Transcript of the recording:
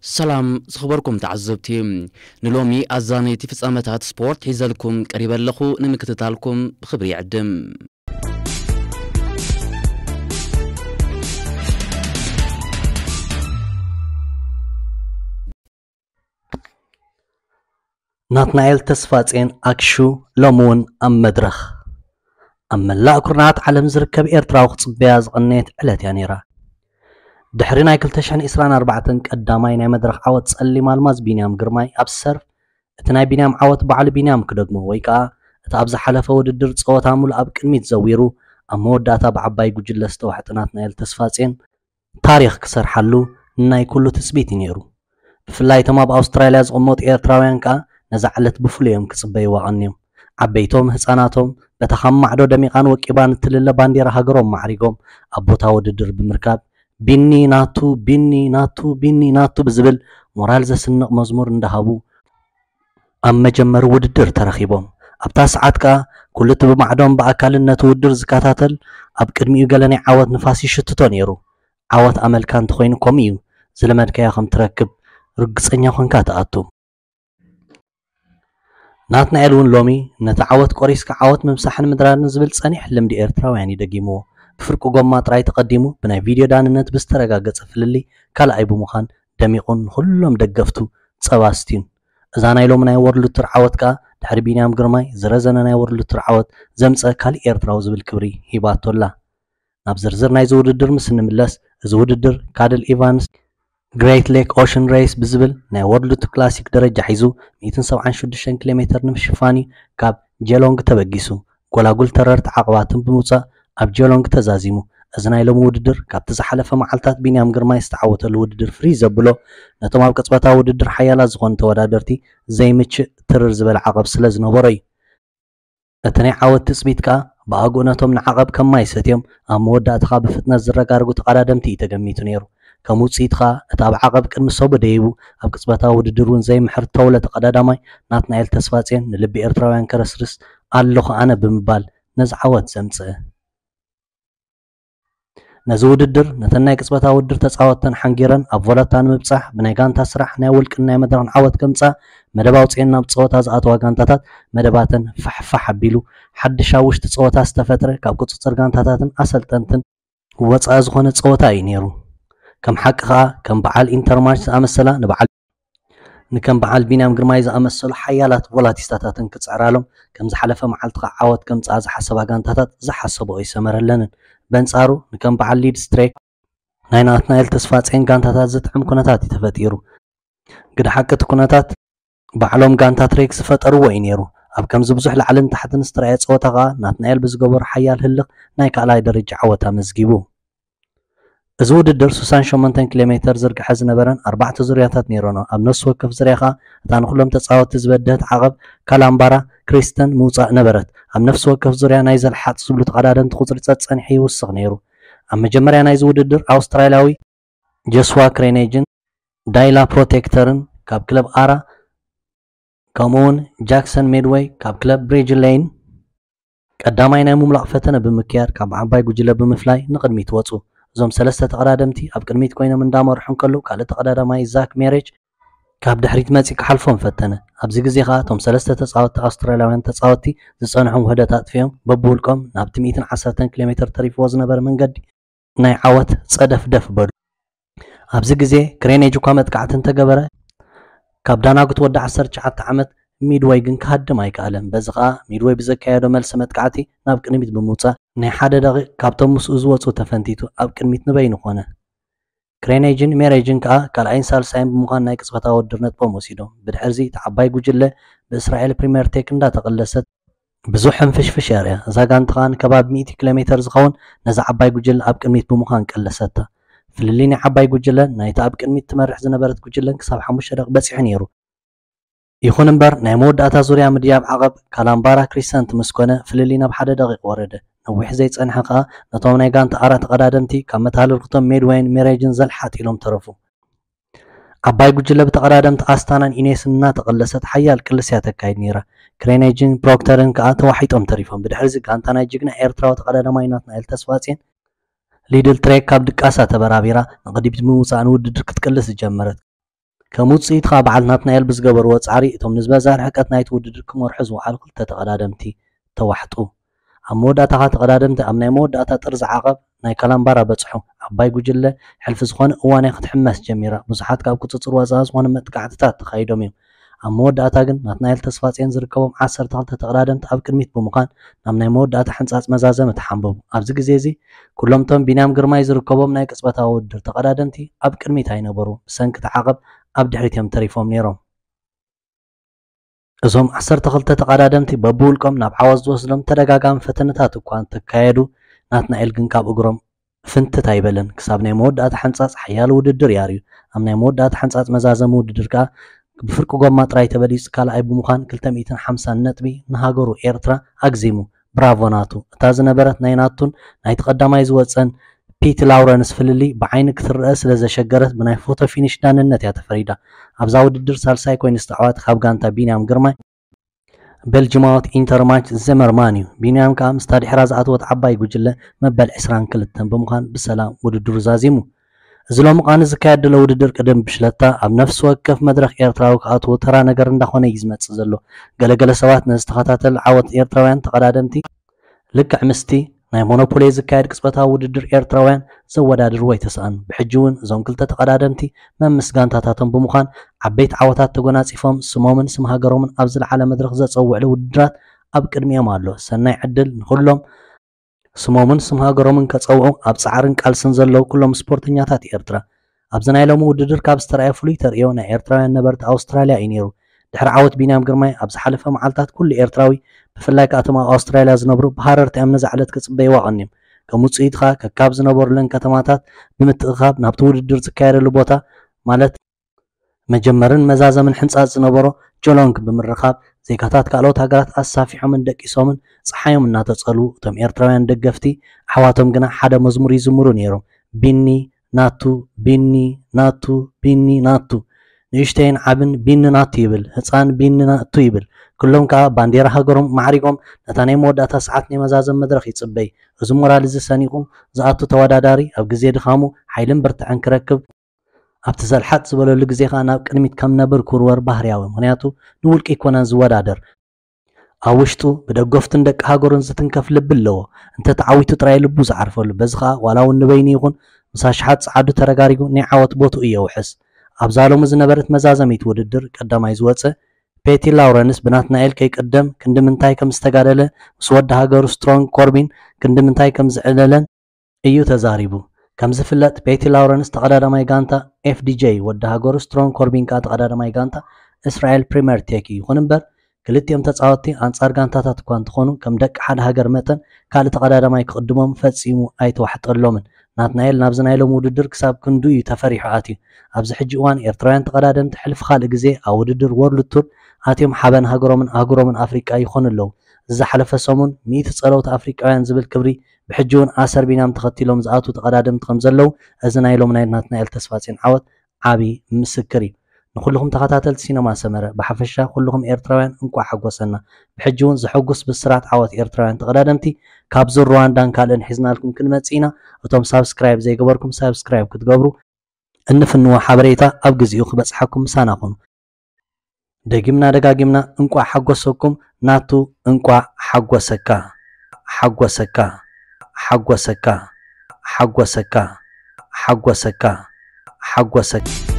ሰላም ዝኽበርኩም ተዓዘብቲ፣ ንሎሚ ኣዛነይቲ ፍጻመታት ስፖርት ሒዘልኩም ቀሪበ ኣለኹ። ንምክትታልኩም ብኽብሪ ይዕድም። ናትናኤል ተስፋጼን ኣክሹ ሎሚ እውን ኣብ መድረኽ። ኣብ መላእ ኩርናዓት ዓለም ዝርከብ ኤርትራዊ ክጽበያ ዝቐነየት ዕለት እያ ነይራ። ድሕሪ ናይ ክልተ ሽሕን ዕስራን ኣርባዕተን ቀዳማይ ናይ መድረኽ ዓወት ጸሊም ኣልማዝ ቢንያም ግርማይ ኣብ ሰርፍ፣ እቲ ናይ ቢንያም ዓወት ባዕሉ ቢንያም ክደግሞ ወይ ከኣ እቲ ኣብ ዝሓለፈ ውድድር ጸወታ ሙሉእ ኣብ ቅድሚት ዘዊሩ ኣብ መወዳእታ ብዓባይ ጉጅለ ዝተዋሕጠ ናትናኤል ተስፋጼን ታሪኽ ክሰርሓሉ ናይ ኩሉ ትጽቢት እዩ ነይሩ። ብፍላይ እቶም ኣብ ኣውስትራልያ ዝቕመጡ ኤርትራውያን ከኣ ነዛ ዕለት ብፍሉይ እዮም ክጽበይዋ ቀንዮም። ዓበይቶም ህጻናቶም በታ ካብ ማዕዶ ደሚቓን ወቂባን እትልለ ባንዴራ ሃገሮም ማዕሪጎም ኣብ ቦታ ውድድር ብምርካብ ቢኒ ናቱ፣ ቢኒ ናቱ፣ ቢኒ ናቱ ብዝብል ሞራል ዘስንቕ መዝሙር እንዳሃቡ ኣብ መጀመሪ ውድድር ተረኺቦም። ኣብታ ሰዓት ከኣ ኩሉ እቲ ብማዕዶም ብኣካልን ነቲ ውድድር ዝከታተል ኣብ ቅድሚኡ ገለ ናይ ዓወት ንፋስ ይሽትቶ ነይሩ። ዓወት ኣመልካ እንተኾይኑ ከምኡ እዩ፣ ዝለመድካዮ ከም ትረክብ ርግጸኛ ኮንካ ትኣቱ። ናትናኤል እውን ሎሚ ነቲ ዓወት ቆሪስካ ዓወት ምምሳሕን ምድራርን ዝብል ጸኒሕ ልምዲ ኤርትራውያን እዩ ደጊምዎ። ብፍርቂ ጎማ ጥራይ ተቐዲሙ ብናይ ቪድዮ ዳንነት ብዝተረጋገጸ ፍልልይ ካልኣይ ብምዃን ደሚቑን ንኹሎም ደገፍቱ ጸባ ኣስትዩን። እዛ ናይ ሎሚ ናይ ወርልድ ቱር ዓወት ከኣ ድሕሪ ቢንያም ግርማይ ዝረዘነ ናይ ወርልድ ቱር ዓወት ዘምጸ ካሊእ ኤርትራዊ ዝብል ክብሪ ሂባቶ ኣላ። ናብ ዝርዝር ናይዚ ውድድር ምስ እንምለስ፣ እዚ ውድድር ካድል ኢቫንስ ግሬት ሌክ ኦሽን ሬስ ብዝብል ናይ ወርልድ ቱር ክላሲክ ደረጃ ሒዙ ሚእትን ሰብዓን ሽዱሽተን ኪሎ ሜተር ንምሽፋን እዩ ካብ ጀሎንግ ተበጊሱ። ጎላጉል ተረርቲ ዓቐባትን ብምውጻእ ኣብ ጀሎንግ ተዛዚሙ። እዚ ናይ ሎሚ ውድድር ካብቲ ዝሓለፈ መዓልታት ቢንያም ግርማይ ዝተዓወተሉ ውድድር ፍርይ ዘብሎ፣ ነቶም ኣብ ቅጽበታዊ ውድድር ሓያላት ዝኾኑ ተወዳደርቲ ዘይምችእ ትርር ዝበለ ዓቐብ ስለ ዝነበሮ እዩ። እቲ ናይ ዓወት ትጽቢት ከኣ ብኣግኡ ነቶም ንዓቐብ ከም ማይ ሰትዮም ኣብ መወዳእታ ከኣ ብፍጥነት ዝረጋርጉ ተቐዳደምቲ እዩ ተገሚቱ ነይሩ። ከም ውጽኢት ከኣ እቲ ኣብ ዓቐብ ቅድሚ ሰቡ ደይቡ ኣብ ቅጽበታዊ ውድድር እውን ዘይምሕር ተውለ ተቐዳዳማይ ናትናኤል ተስፋጽዮን ንልቢ ኤርትራውያን ከረስርስ ኣለኹ ኣነ ብምባል ነዚ ዓወት ዘምጽእ። ነዚ ውድድር ነተን ናይ ቅጽበታዊ ውድድር ተጻወትተን ሓንጊረን ኣብ ቮለታ ንምብጻሕ ብናይ ጋንታ ስራሕ ናይ ውልቅን ናይ መድረኽን ዓወት ከምጻ መደብ ኣውጺኤን ናብ ጸወታ ዝኣተዋ ጋንታታት መደባተን ፋሕፋሕ ኣቢሉ ሓድሽ ኣብ ውሽጢ ጸወታ ዝተፈጥረ ካብ ቁጽጽር ጋንታታትን ኣሰልጠንትን ወጻኢ ዝኾነ ጸወታ እዩ ነይሩ። ከም ሓቂ ከኣ ከም በዓል ኢንተርማች ዝኣመሰላ ንበዓል ንከም በዓል ቢንያም ግርማይ ዝኣመሰሉ ሓያላት ቮላቲስታታትን ክጽዕራሎም ከም ዝሓለፈ መዓልቲ ከኣ ዓወት ከምጽኣ ዝሓሰባ ጋንታታት ዝሓሰብኦ ኣይሰመረለንን። በንጻሩ ንከም በዓል ሊድስ ትሬክ ናይ ናትናኤል ተስፋጽዮን ጋንታታት ዝጥዕም ኩነታት እዩ ተፈጢሩ። ግደ ሓቂ እቲ ኩነታት ባዕሎም ጋንታ ትሬክ ዝፈጠርዎ እዩ ነይሩ። ኣብ ከምዚ ብዙሕ ላዕልን ታሕትን ዝተረኣየ ጸወታ ከኣ ናትናኤል ብዝገበሮ ሓያል ህልኽ ናይ ካልኣይ ደረጃ ዓወት ኣመዝጊቡ። እዚ ውድድር ስሳን ሸሞንተን ኪሎ ሜተር ዝርግሐ ዝነበረን ኣርባዕተ ዙርያታት ነይሮኖ። ኣብ ነፍሲ ወከፍ ዙርያ ከኣ እታ ንኹሎም ተጻወትቲ ዝበደህት ዓቐብ ካላምባራ ክሪስተን ምውጻእ ነበረት። ኣብ ነፍሲ ወከፍ ዙርያ ናይ ዘልሓጥ ዝብሉ ተቐዳደምቲ ቁጽሪ ጸጸኒሑ ይውስኽ ነይሩ። ኣብ መጀመርያ ናይዚ ውድድር ኣውስትራልያዊ ጆስዋ ክሬኔጅን ዳይላ ፕሮቴክተርን ካብ ክለብ ኣራ ከምኡውን ጃክሰን ሜድወይ ካብ ክለብ ብሪጅ ሌን ቀዳማይ ናይ ምምላቕ ፈተነ ብምክያድ ካብ ዓባይ ጉጅለ ብምፍላይ ንቕድሚት ወጹ። እዞም ሰለስተ ተቐዳደምቲ ኣብ ቅድሚት ኮይኖም እንዳመርሑ እንከለዉ ካልእ ተቐዳዳማይ ዛክ ሜሬጅ ካብ ድሕሪት መጺኡ ክሓልፎም ፈተነ። ኣብዚ ግዜ ከኣ እቶም ሰለስተ ተጻወትቲ ኣውስትራልያውያን ተጻወትቲ ዝጸንሖም ውህደት ኣጥፊኦም በብውልቆም ናብቲ ሚእትን ዓሰርተን ኪሎ ሜተር ተሪፍዎ ዝነበረ መንገዲ ናይ ዓወት ጸደፍደፍ በሉ። ኣብዚ ግዜ ክሬኔጅ እኳ መጥቃዕቲ እንተገበረ ካብ ዳናጉት ወዲ ዓሰርተ ትሽዓተ ዓመት ሚድወይ ግን ክሃድም ኣይከኣለን። በዚ ከኣ ሚድወይ ብዘካየዶ መልሲ መጥቃዕቲ ናብ ቅድሚት ብምውጻእ ናይ ሓደ ደቂቕ ካብቶም ምስኡ ዝወጹ ተፈንቲቱ ኣብ ቅድሚት ንበይኑ ኮነ። ክሬኔጅን ሜሬጅን ከኣ ካልኣይን ሳልሳይን ብምዃን ናይ ቅጽበታዊ ውድድር ነጥቦም ወሲዶም። ብድሕርዚ እቲ ዓባይ ጉጅለ ብእስራኤል ፕሪምየር ቴክ እንዳተቐለሰት ብዙሕ ሕንፍሽፍሽ የርእያ። እዛ ጋንታ ከኣ ንከባቢ ሚእቲ ኪሎ ሜተር ዝኸውን ነዛ ዓባይ ጉጅለ ኣብ ቅድሚት ብምዃን ቀለሰታ። ፍልልይ ናይ ዓባይ ጉጅለን ናይታ ኣብ ቅድሚት ትመርሕ ዝነበረት ጉጅለን ክሳብ ሓሙሽተ ደቂቕ በጺሑ ነይሩ። ይኹን እምበር ናይ መወዳእታ ዙርያ ምድያብ ዓቐብ ካላምባራ ክሪሰንት ምስ ኮነ ፍልልይ ናብ ሓደ ደቂቕ ወረደ። ነዊሕ ዘይጸንሐ ከኣ ነቶም ናይ ጋንታ ኣራ ተቐዳደምቲ ካብ መተሃለልክቶም ሜድወይን ሜሬጅን ዘልሓጥ ኢሎም ተረፉ። ዓባይ ጉጅለ ብተቐዳደምቲ ኣስታናን ኢኔስን እናተቐለሰት ሓያል ቅልስ እያ ተካይድ ነይራ። ክሬኔጅን ፕሮክተርን ከኣ ተዋሒጦም ተሪፎም። ብድሕሪዚ ጋንታ ናይ ጅግና ኤርትራዊ ተቐዳዳማይ ናትናኤል ተስፋጽዮን ሊድል ትሬክ ካብ ድቃሳ ተበራቢራ ንቕድሚት ብምውጻእ ንውድድር ክትቅልስ ዝጀመረት። ከም ውፅኢት ከዓ በዓል ናትናኤል ብዝገበርዎ ፃዕሪ እቶም ንዝበዝሐ ርሕቀት ናይቲ ውድድር ክመርሑ ዝወዓሉ ክልተ ተቐዳደምቲ ተዋሕጡ። ኣብ መወዳእታ ከዓ ተቐዳደምቲ ኣብ ናይ መወዳእታ ጥርዚ ዓቐብ ናይ ካላምባራ በፅሑ። ዓባይ ጉጅለ ሕልፊ ዝኾነ እዋንያ ክትሕመስ ጀሚራ። ብዙሓት ካብ ቁፅፅር ወፃኢ ዝኾነ መጥቃዕትታት ተኻይዶም እዮም። ኣብ መወዳእታ ግን ናትናኤል ተስፋፅዮን ዝርከቦም ዓሰርተ ክልተ ተቐዳደምቲ ኣብ ቅድሚት ብምዃን ናብ ናይ መወዳእታ ሕንፃፅ መዛዘሚ ተሓንበቡ። ኣብዚ ግዜ እዚ ኩሎም እቶም ቢንያም ግርማይ ዝርከቦም ናይ ቅፅበታዊ ውድድር ተቐዳደምቲ ኣብ ቅድሚት ኣይነበሩ። ብሰንኪ እቲ ዓቐብ ኣብ ድሕሪት እዮም ተሪፎም ነይሮም። እዞም ዓሰርተ ክልተ ተቐዳደምቲ በብውልቆም ናብ ዓወት ዝወስዶም ተደጋጋሚ ፈተነታት እኳ እንተካየዱ፣ ናትናኤል ግን ካብ እግሮም ፍንትት ኣይበለን። ክሳብ ናይ መወዳእታ ሕንጻጽ ሓያል ውድድር እዩ ኣርዩ። ኣብ ናይ መወዳእታ ሕንጻጽ መዛዘሚ ውድድር ከኣ ብፍርቂ ጎማ ጥራይ ተበሊጹ ካልኣይ ብምዃን ክልተ ሚእትን ሓምሳን ነጥቢ ንሃገሩ ኤርትራ ኣግዚሙ። ብራቮ ናቱ። እታ ዝነበረት ናይ ናቱን ናይቲ ቀዳማይ ዝወጸን ፒት ላውረንስ ፍልልይ ብዓይኒ ክትረአ ስለ ዘሸገረት ብናይ ፎቶ ፊኒሽ ዳንነት እያ ተፈሪዳ። ኣብዛ ውድድር ሳልሳይ ኮይኑ ዝተዓወተ ካብ ጋንታ ቢንያም ግርማይ ቤልጅማዊት ኢንተርማች ዘመርማን እዩ። ቢንያም ከኣ ምስታ ድሕራ ዝኣተወት ዓባይ ጉጅለ መበል ዕስራን ክልተን ብምዃን ብሰላም ውድድሩ ዛዚሙ። እዚ ሎሚ ቃኒ ዝካየድ ዘሎ ውድድር ቅድም ብሽለታ ኣብ ነፍሲ ወከፍ መድረኽ ኤርትራዊ ክኣትዎ ተራ ነገር እንዳኾነ እዩ ዝመጽእ ዘሎ። ገለገለ ሰባት ነዚ ተኸታተሊ ዓወት ኤርትራውያን ተቐዳደምቲ ልክዕ ምስቲ ናይ ሞኖፖሊ ዝካየድ ቅጽበታዊ ውድድር ኤርትራውያን ዘወዳድርዎ ኣይተስኣን። ብሕጂ እውን እዞም ክልተ ተቐዳደምቲ መምስ ጋንታታቶም ብምዃን ዓበይቲ ዓወታት ተጎናጺፎም ስሞምን ስም ሃገሮምን ኣብ ዝለዓለ መድረኽ ዘጸውዕሉ ውድድራት ኣብ ቅድሚኦም ኣሎ። ሰናይ ዕድል ንኹሎም ስሞምን ስም ሃገሮምን ከጸውዑ ኣብ ጻዕርን ቃልስን ዘለዉ ኩሎም ስፖርተኛታት ኤርትራ። ኣብዚ ናይ ሎሚ ውድድር ካብ ዝተራእየ ፍሉይ ተርእዮ ናይ ኤርትራውያን ነበርቲ ኣውስትራልያ እዩ ነይሩ። ድሕሪ ዓወት ቢንያም ግርማይ ኣብ ዝሓለፈ መዓልታት ኩሉ ኤርትራዊ ብፍላይ ከኣ እቶም ኣብ ኣውስትራልያ ዝነብሩ ብሃረርቲ እዮም ነዛ ዕለት ክጽበይዋ ቀንዮም። ከም ውጽኢቱ ከኣ ከካብ ዝነበሩለን ከተማታት ብምትእኻብ ናብቲ ውድድር ዝካየደሉ ቦታ ማለት መጀመርን መዛዘምን ሕንጻጽ ዝነበሮ ጆሎንግ ብምርኻብ ዜጋታት ካልኦት ሃገራት ኣሳፊሖምን ደቂሶምን ጸሓዮም እናተጸልዉ እቶም ኤርትራውያን ደገፍቲ ኣሕዋቶም ግና ሓደ መዝሙር ይዝምሩ ነይሮም። ቢኒ ናቱ ቢኒ ናቱ ቢኒ ናቱ ንእሽተይን ዓብን ቢኒ ናቱ ይብል፣ ህጻን ቢኒ ናቱ ይብል። ኩሎም ከኣ ባንዴራ ሃገሮም ማዕሪጎም ነታ ናይ መወዳእታ ሰዓት ናይ መዛዘም መድረኽ ይጽበይ። እዚ ሞራል እዚ ሰኒቑ ዝኣቱ ተወዳዳሪ ኣብ ግዜ ድኻሙ ሓይልን ብርትዐን ክረክብ ኣብቲ ዘልሓጥ ዝበለሉ ግዜ ከኣ ናብ ቅድሚት ከም ነብር ክውርወር ባህርያዊ። ምኽንያቱ ንውልቂ ኣይኮነን ዝወዳደር። ኣብ ውሽጡ ብደገፍቱን ደቂ ሃገሩን ዝትንከፍ ልቢ ኣለዎ። እንተ ተዓዊቱ ጥራይ ልቡ ዝዓርፈሉ። በዚ ከኣ ዋላ እውን ንበይኑ ይኹን ምስ ኣሽሓት ጸዓዱ ተረጋሪጉ ናይ ዓወት ቦትኡ የውሕስ። ኣብዛ ሎሚ ዝነበረት መዛዘሚት ውድድር ቀዳማይ ዝወጸ ፔቲ ላውረንስ ብናትናኤል ከይቅደም ክንዲ ምንታይ ከም ዝተጋደለ ምስ ወዲ ሃገሩ ስትሮንግ ኮርቢን ክንዲ ምንታይ ከም ዝዕለለን እዩ ተዛሪቡ። ከም ዝፍለጥ ፔቲ ላውረንስ ተቐዳዳማይ ጋንታ ኤፍዲጄ እዩ። ወዲ ሃገሩ ስትሮንግ ኮርቢን ከኣ ተቐዳዳማይ ጋንታ እስራኤል ፕሪምየር ቴክ እዩ። ይኹን እምበር ክልቲኦም ተጻወትቲ ኣንጻር ጋንታታት እኳ እንተኾኑ ከም ደቂ ሓደ ሃገር መጠን ካልእ ተቐዳዳማይ ክቕድሞም ፈጺሙ ኣይተዋሕጠሎምን። ናትናኤል ናብዚ ናይ ሎሚ ውድድር ክሳብ ክንድኡ እዩ ተፈሪሑ ኣትዩ። ኣብዚ ሕጂ እዋን ኤርትራውያን ተቐዳደምቲ ሕልፊ ካልእ ግዜ ኣብ ውድድር ወርልድ ቱር ኣትዮም ሓበን ሃገሮምን ኣህጉሮምን ኣፍሪቃ ይኾኑ ኣለዉ። ዝሓለፈ ሰሙን ሚእቲ ጸለውቲ ኣፍሪቃውያን ዝብል ክብሪ ብሕጂ እውን ኣሰር ቢንያም ተኸቲሎም ዝኣትዉ ተቐዳደምቲ ከም ዘለዉ እዚ ናይ ሎሚ ናይ ናትናኤል ተስፋጽዮን ዓወት ዓቢ ምስክር እዩ። ንኹልኹም ተኸታተልቲ ሲነማ ሰመረ ብሓፈሻ ኩልኹም ኤርትራውያን እንቋዕ ሓጎሰና። ብሕጂ እውን ዘሐጉስ ብስራት ዓወት ኤርትራውያን ተቐዳደምቲ ካብዚ ሩዋንዳን ካልእን ሒዝናልኩም ክንመጽእ ኢና። እቶም ሳብስክራይብ ዘይገበርኩም ሳብስክራይብ ክትገብሩ እንፍንዎ ሓበሬታ ኣብ ግዚኡ ክበጽሓኩም ምሳና ኩኑ። ደጊምና ደጋጊምና እንቋዕ ሓጎሰኩም ናቱ እንቋዕ ሓጎሰካ ሓጎሰካ ሓጎሰካ ሓጎሰካ ሓጎሰካ ሓጎሰካ